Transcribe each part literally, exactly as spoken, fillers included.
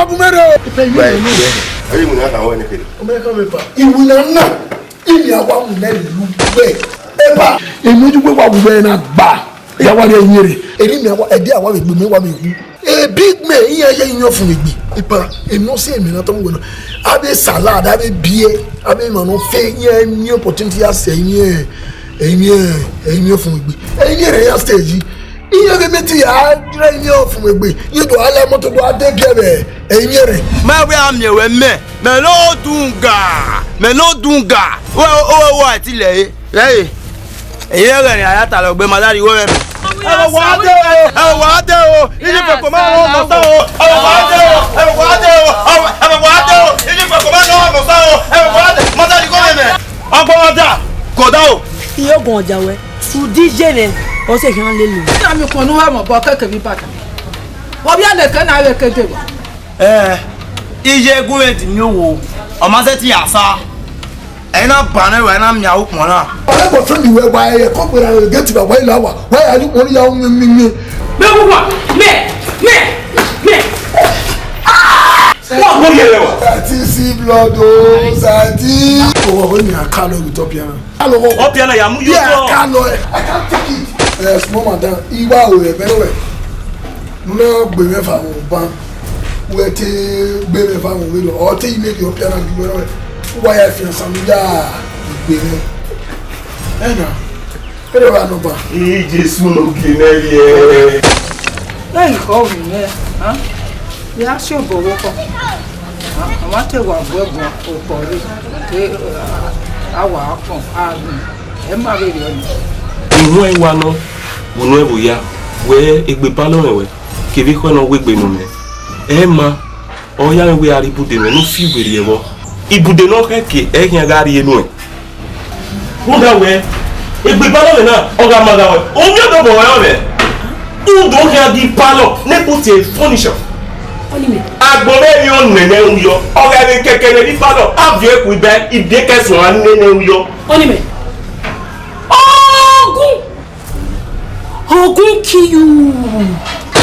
Abu mẹ rẹ o. Ipe iwu Right, nọ. Yeah. Ẹyẹ ìwé náà kàn wọ́n ẹni kiri. Ọmọ ẹ̀ka mi pa. Ìwé náà náà. Ìyá wa wù náà lù bẹ́ẹ̀. Ẹ bá. Èmi ojú pé wà wù bẹ́ẹ̀ náà gbà. Ìyá wa rẹ̀ yín rè. Èmi mi àwa, ẹ̀dí àwa rẹ̀ gbé mi wà mí wù. A big man, iye ẹyẹ iyan fun egbe. Ipa, èmi ọ sẹ èmi na tọ wẹ na. Abe salad, abe beer, abe ma nọ fe, iye ẹni opportunity ya sẹ, iye, iye, iye fun egbe. Iye rẹ ya stage. Iye be meti ya, iye fun egbe. Iye do ala moto do ade biẹ bẹ, iye rẹ. Ma wẹ a miẹn wẹ mẹ, mẹ no dunga, mẹ no dunga. Wẹ, wẹ, wẹ, ti lẹ e. Rẹre, ẹre ẹghẹ ne a ya talọ gbe ma da rhie igho mwẹ mẹ. Ẹ wa de o, ẹ wa de o, iye fẹko ma rọ mọ sa o. Ẹ wa de o, ẹ wa de o, ẹ wa de o, iye fẹko ma rọ mọ sa o. Ẹ wa de, ma da rhie igho mwẹ mẹ. Ọgbọ wa da, kọ da o. Iye ogun ọja wẹ, sudi iye mwẹ, ọ sẹ khian lele. Ami kunu wa mọ bọ kẹkẹ vbe ibata. Wọ vbe a leke na vbe kede wa. Ẹ, iye gu mwẹ di miẹn owo, ọ ma sẹtin ya sa. Ẹ i na ban nẹ, wa i na miẹn ukpọn na. Ọre boyfriend wẹ wa ẹ kọ gberra rẹ gate ba wa i la wa, wa ya yu kpọnmwẹ ya wu mi mi. Mẹ wu wa, mẹ, mẹ, mẹ. Wa wo ye rẹ wa. Sati see blood o, Sati. O wa we mi a ka lọ with Obiara. Ka lọ wọ. Obiara ya mu yo. Yeah, to. Ka lọ. I can't take it. Eh, small madam, iwa o ẹ bẹrẹ wẹ. Nọ gbe mẹ fa wọn ban. Wẹ te gbe mẹ fa wọn wẹ lọ. Ọ te ime ghi Obiara gbe wẹ. Wa ya fian sanu ya gbe mẹ. Ẹ na. Ere wa nọ ba? Ee, Jesu no gele ye. Ẹ nìkan ò rìn yẹn, hàn? Ya ṣe òbò owó kan. Àwọn àtẹ̀wà bọ̀ ẹ̀bùn ọ̀pọ̀ rẹ̀. Ẹ, a wà á kàn, a gùn. Ẹ má rè rè ọ̀nà. Ìwọ̀n ẹ wa nọ, wò nọ ẹ vbe ya, wẹ egbe ba nọ rẹ wẹ, kevbe ekhọe nọ wegbe nọ mẹ. Ẹ ma, ọ ya mwẹ wẹ a rhie ibude mwẹ ne u fi werriẹ vbọ. Ibude ne ọ khẹke, ẹ i khian gha rhie nuẹn. Rhunmwuda wẹẹ, egbe ibalọmwẹ na, ọ gha ma gha wẹ, u miẹn odobọ ruẹ ọmwẹ. U do khian ghe ipalọ ne kpo tie furniture. Agbọn mwẹ emwi ọnẹnẹ uyọ, ọ gha vbe kẹkẹ ne ipalọ, a viọ eku iba, ibiẹka suẹn nene uyọ. Ọnimẹ. Ogun! Ogun kill you.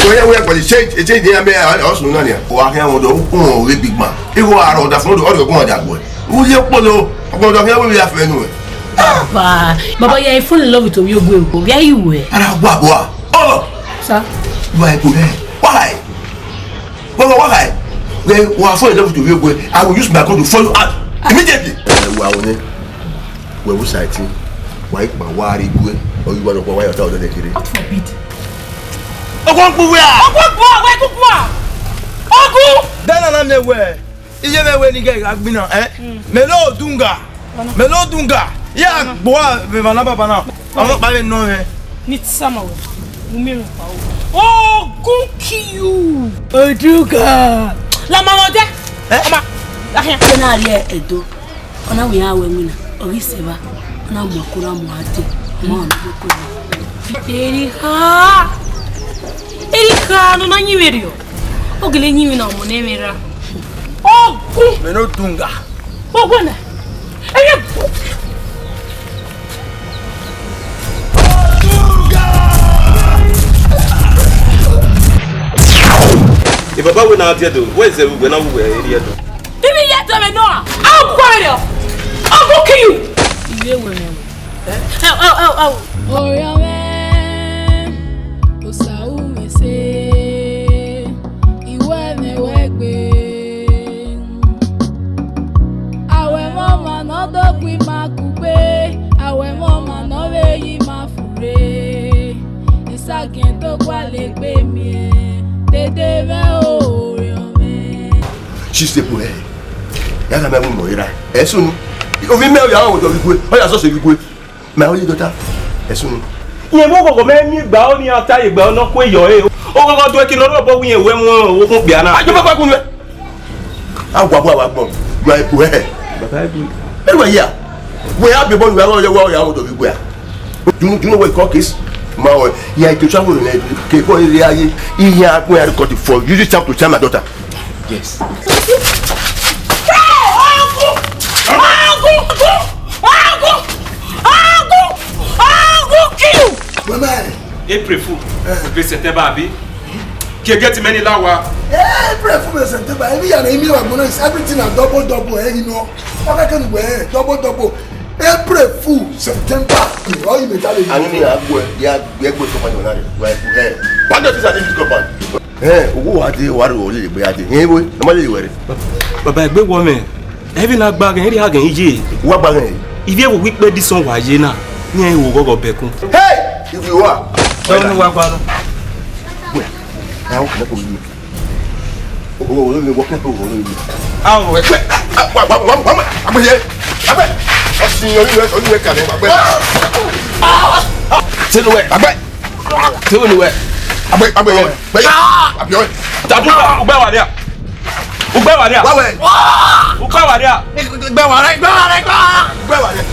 Wẹ ya wẹ gbọdọ ṣe ṣe ṣe ìdí amẹ ọsùn náà ni. Wà á kẹ́ wọn dọ̀ ó kún ọ̀rẹ́ big man. Ìwọ àrò ọ̀dà fún ọ̀dọ̀ ọ̀dọ̀ ọ̀gbọ̀n ọ̀dà gbọ̀. Wúlé polo ọ̀gbọ̀n ọ̀dọ̀ kẹ́ wíwí àfẹ́ nù ẹ̀. Bàbá, bàbá, yeah, he fall in love with Omi Ogbe o. Where you were? Ara wà bọ̀ wá. Ọ̀rọ̀. Sir. Why go there? Why? Why, why, why? Where, why fall in love with Omi Ogbe? I will use my gun to follow out immediately. Ẹ wà wọlé. Wẹ wo Sati, wa ikpa wa rre igue, ọ ghi wa nọ kpa wa ya ọta ọdọ nẹ kherhe. God forbid. Ọgua gbe uwa! Ọgua gbe uwa, wẹ gu gbe uwa! Ọgu! Dana na miẹn wẹ, iye mwẹ wẹ ne I ghẹ gha gbinna, ẹ? Mẹ ne odunga, mẹ ne odunga, ya gbe uwa vbe emwa na baba na, ọmọ ọkpa vbe nọ mwẹ. Ni tama wẹ, u miẹn emwi ọkpa ru. Ogun kill you! Odunga! Lama wẹ odẹ! Ẹ? Ọma, ahian. Ẹ na rhie Ẹdo. Ọ na wẹ iran ru ẹwẹn na, ọ ghi sẹ evba, ọ na mu ako na mu ade, ọ ma rẹn ne ọ koko. Erha, erha ne ọ na yin vberriọ, ọ gele yin vbe na ọmọ ne ẹmwẹ ra. Ogun! Mẹ ne odunga. Ogun na. Ẹyẹ. Baba wẹ na dia do, wẹ zẹ wẹ na wẹ eri Ẹdo. Ibi ye tẹmẹ nọ a? A kọ rẹ. A kọ kill you. Iye wẹ mẹ. Au, au, au, au. Orhiọn mwẹ, Osa u mwẹ sẹ, iwẹ mwẹ wẹ gbe. Awẹ mwẹ ọmwa ne ọ do gbe ima kugbe, awẹ mwẹ ọmwa ne ọ vbe ye ima furre. Isagiẹn do gualọ egbe miẹn, dede mwẹ o, orhiọn mwẹ. Chisepu ẹ, ya gha mẹ mu mọ ira. Ẹ sunu. Ovbi mẹ ọ ya rọnmwẹ odọ vbe igue, ọ ya sọse vbe igue. Mẹ ọ ye dọta. Ẹ sunu. Rẹn vbe oghọghọ mẹ miẹn egbe aro ne iran ta ye egbe aro ne ọ kue yọ ẹre. Oghọghọ do ẹki ne ọ rhie obọ wẹ irẹn wẹ mu owokun okpia na. Ajo papa kun wẹ. A wa bu awa gbọn. Gba eku hẹ. Baba eku. Ẹ wẹ ya. Wẹ ya bebọ nu ya wẹ ya wẹ ya odọ vbe igue a. Do you, do you know what you call case? Ma wẹ ya ke try wẹ ke ko ire aye. Iyan akun ya record for you this time to tell my daughter. Yes. Mama. April Fool. Eh. Be September, abi? Ke get many lawa. Every full September, every year, every year, everything na double, double, eh, you know. What I can wear, double, double. Every full September, all you may tell you. Ani ni agbo, ya, ya gbe to pa na re. Wa ku he. Bando ti sa di ko pa. Eh, owo wa de, wa ro le gbe ade. Eh, wo, na ma le were. Baba, egbe wọ mẹ. Heaven na gba gẹn, eri ha gẹn iye. Wa gba gẹn. Ivie wo wi kpe di sọn wa ye na. Yẹn wo gọgọ bẹkun. Hey! If you are. Dọnu wa gba nọ. Wẹ, na o kẹlẹ ko yi. O, o, o, o, o, o, o. Awo. Wẹ, wẹ, wa, wa, wa, wa, wa, agbe ye. Agbe. Ọsi, oyin wẹ, oyin wẹ kale, agbe. Senu wẹ. Agbe. Senu wẹ. Agbe, agbe ye. Agbe ye. Abi o. Tadu, ugbẹ wa dia. Ugbẹ wa dia. Wa wẹ. Ugbẹ wa dia. Ugbẹ wa dia, ugbẹ wa dia, ugbẹ wa dia.